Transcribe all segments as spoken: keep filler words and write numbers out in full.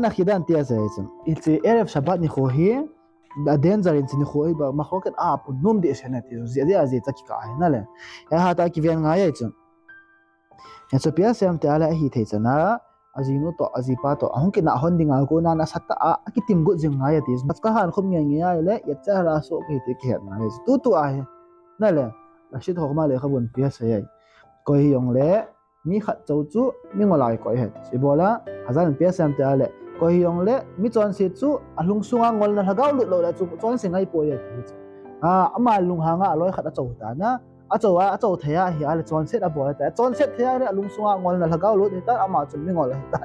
Akhidan tia sei chu. Hiche Erev Shabbat nikho hi, a danger in chu nikho hi ba, machloket a pun nom dehset na ti chu. Jia jia jia cha kikah ahi nale. Hiya hatah a kiven ngai ahi chu. Hichu Pi Hashem te a le ahithei chan a, ajinu toh, ajipa toh, ahung kinah hon dinga kona nasatah a, akitim got jing ngai ati. Ka hankhum ngei ngei a le, yetcha hara so kiti kihet ngai. Tutu ahi. Nale, Rashit Chokhmah lekhabun Pi Hashem ahi. Koi hijongle, mi khat chou chu, mingol a koi ahi. Ibola, Chazal in Pi Hashem te a le, koi hijongle, mi chonset chu, alungsunga ngolna lhagao lut lou le chu, chonse ngai poi ati chu. A, ama lunghanga aloi khat achou ta na, achou a, achou thei a hi a le chonset abol ta. Chonset thei a le alungsunga ngolna lhagao lut hita, ama chu mingol hita.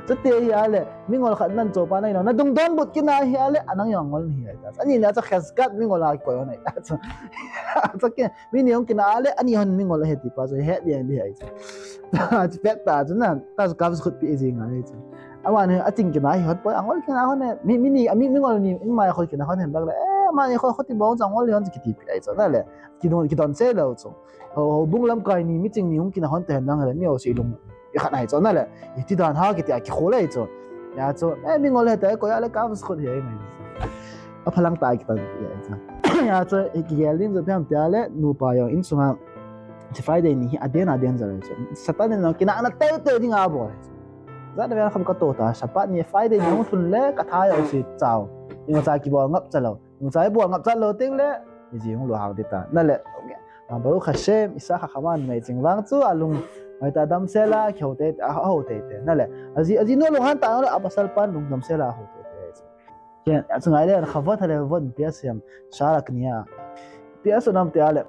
Chuti hi a le, mingol khat nan choupa na ino, nadung donbut kit na hi a le, anang jong ngol nahi ta. Ani na chu Chesed mingol a koi hon ahi ta. Chu, chu ki, mi ni hung kinah a le, ani hon mingol ahi ti pa chu, het ding ding ahi chu. Chu pet ta chu na, ta chu kavzkhut pi jing ahi chu. Ama ni aching kinah hi hon poi, angol kinah hon e. Mi, mi ni, mi, mingol ni, mi mai khol kinah hon hen bak le. Eh, ama ni khol khoti bong chu angol ni hon chu kiti pi ahi chu. Nale, kidon, kidon se lou chu. Ho, houbung lamkai ni, miching ni hung kinah hon te hen lang le, mi ho si lung. I khat ahi chu, nale. I ti dan ha kiti a kikhol ahi chu. Hiya chu, eh, mingol ahi ta, koi a le kavzkhut hi ahi ngai. Aphalang ta kitan pi ahi chu. Hiya chu, i kigel ding chu ipi ham tia le, nupa jong insunga. Hiche Friday ni hi aden aden jal ahi chu. Satan in jong kinahna teitei dinga abol ahi chu. Jat na vel kham kato ta, Shabbat ni Friday ni hung lhun le, katha jong si chao. Imacha kibol ngap cha lou. Imacha ibol ngap cha lou teng le, iji hung lunghang ding ta. Nale, ah, Baruch Hashem, Isa Chachama nei ching vang chu, alung, mai ta damsel a, kihou teitei, a, ahou teitei. Nale, aji, ajinu lunghan ta le, apasal pan lung damsel a, ahou teitei. Ken, achunga le, Chavot HaLevavot Pi Hashem, Sha'ar HaKniyah. Pi Hashem nam tia le,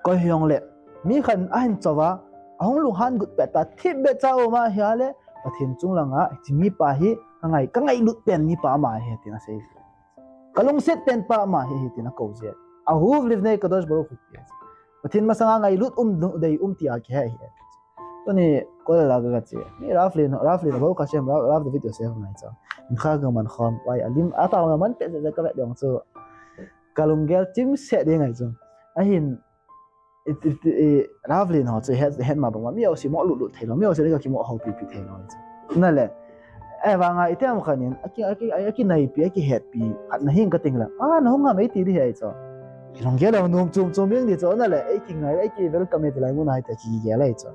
koi hijongle, mi khat ahin chou a, ahung lunghan got pet ta, thipbeh cha um ahi a le, Pathen chunglanga, hiche mipa hi, ka ngai, ka ngailut pen mipa ama ahi, tin asei. Ka lungset pen pa ama ahi, tin akou jeh. Ahuv lifnei Kadosh Baruch Hu. Pathen masanga ngailut um, dei um tia kihe ahi. Tuni, kollel a ka che. Ni Rav Lin, Rav Lin, Baruch Hashem, Rav, Rav David Yosef ngai chu. Mincha ka man khom, vai, alim, atao ka man pet jeh ka vet jong chu. Ka lunggel chimset ding ahi chu. Ahin, i, i, i, Rav Lin ho chu het, het ma bang ma, mi ho si mo lut lut thei lou, mi ho si le ka kimo houpi pi thei lou chu. Nale, eh, vang a, iti ham khat in, aki, aki, aki naipi, aki hetpi, khat na hing ka ting le, ah, na hung ham ei ti ding ahi chu. Kilunggel lou, nom chom chom jeng ding chu, nale, ei kingai, ei ki welcome ti lai mun a hiti kigel ahi chu.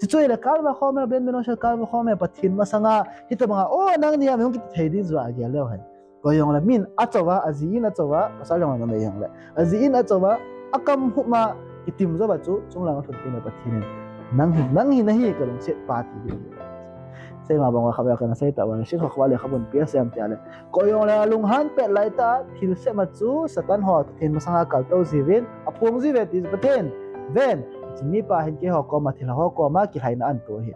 Chuchu le kal vachomer, ben beno shel kal vachomer, Pathen masanga, hitabanga, oh, nang ni ham, hung kiti thei ding chu agel leu hen. Koi hijongle min achou a, aji in achou a, pasal jong ana nei jongle. Aji in achou a, akam hum a, kitim jou a chu, chunglang a thun pi na Pathen in. Nang hi, nang hi nahi ka lungset pa ti ding. Sei ma bang a khatvei a kana sei ta uva, Rashit Chokhmah lekhabun Pi Hashem tia le. Koi hijongle alunghan pet lai ta, thilsem a chu, Satan ho, Pathen masanga kaltou jiuvin, aphong jiuve ti Pathen. Ven, hiche mipa hin keiho koma, thilha ho koma, kilhaina ahin to ahi.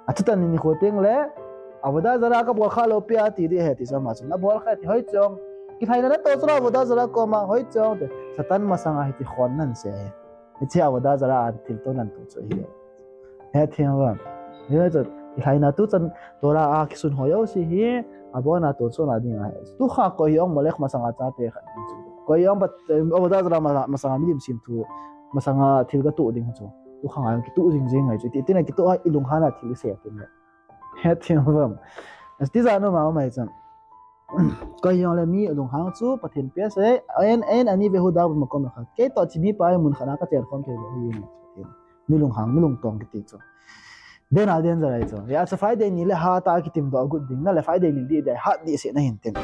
Achutan nikho teng le, Avodah Zarah kabol kha lou pi ati ding ahi ti chu ama chun. Abol kha ti hoi chong. Kilhaina nato chu Avodah Zarah koma hoi chong te. Satan masanga hiti khon nan se ahi. Hiche Avodah Zarah a thilto nan to chu ahi. Hethem uvam. Hichu, kilhaina tu chan Torah a kisun ho jouse hi, abona to chon a ding ahi. Tu kha koi hi ong Molech masanga chate khat. Koi hi ong pat, Avodah Zarah ma-, masanga milim sim thu, masanga thil katoh ding chu. Tu kha ngai kitoh jing jing ngai chu. Ti, tina kitoh a ilunghan a thil isei a kin le. Hethem uvam. Ati jat nom a um ahi chun. Koi hijongle mi alunghang chu Pathen pi asei, en, en ani vehu dav makom khat. Kei toh hiche mipa hi mun khat a kachen khom thei lou ahi. Mi lunghang, mi lungtong kiti chu. Den a danger ahi chu. Hiya chu Friday ni le hatah a kitim doh got ding, nale Friday ni dih dih, hat dih se nahin tin.